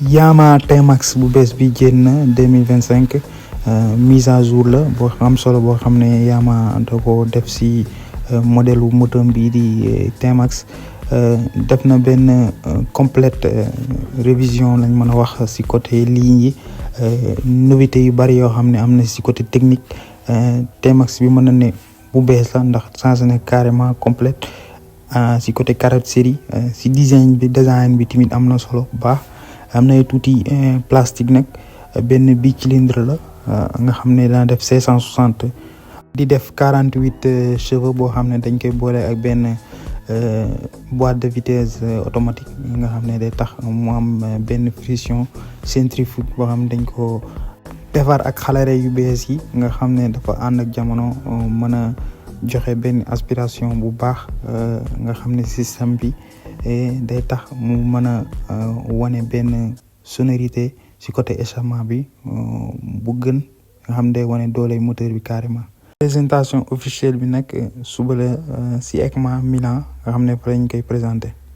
Yamaha T-Max bu bees bi génn 2025 mise à jour la boo am solo boo xam ne Yamaha da ko def si modèle moteur bii di T-Max def na benn complète révision lañ mën a wax si côté ligne yi novité yu bari yoo xam ne am na si côté technique T-Max bi mën na ne bu bees la ndax changé na carrément complète si côté carrosserie si design bi tamit am na solo bu baax. am na tuuti plastique nag benn bi cylindre la nga xam ne dana def 560 di def 48 chevaux boo xam ne dañ koy boole ak benn boîte de vitesse automatique nga xam ne day tax mu am benn friction centrifuge boo xam ne dañ ko defar ak xalare yu bees yi nga xam ne dafa ànd ak jamono mën a joxe benn aspiration bu baax nga xam ne système bi day tax mu mën a wane benn sonorité ci côté échappement bi bu gën nga xam ne day wane doole moteur bi carrément. présentation officielle bi nag suba la ci EICMA Milan nga xam ne fa lañ koy présenté.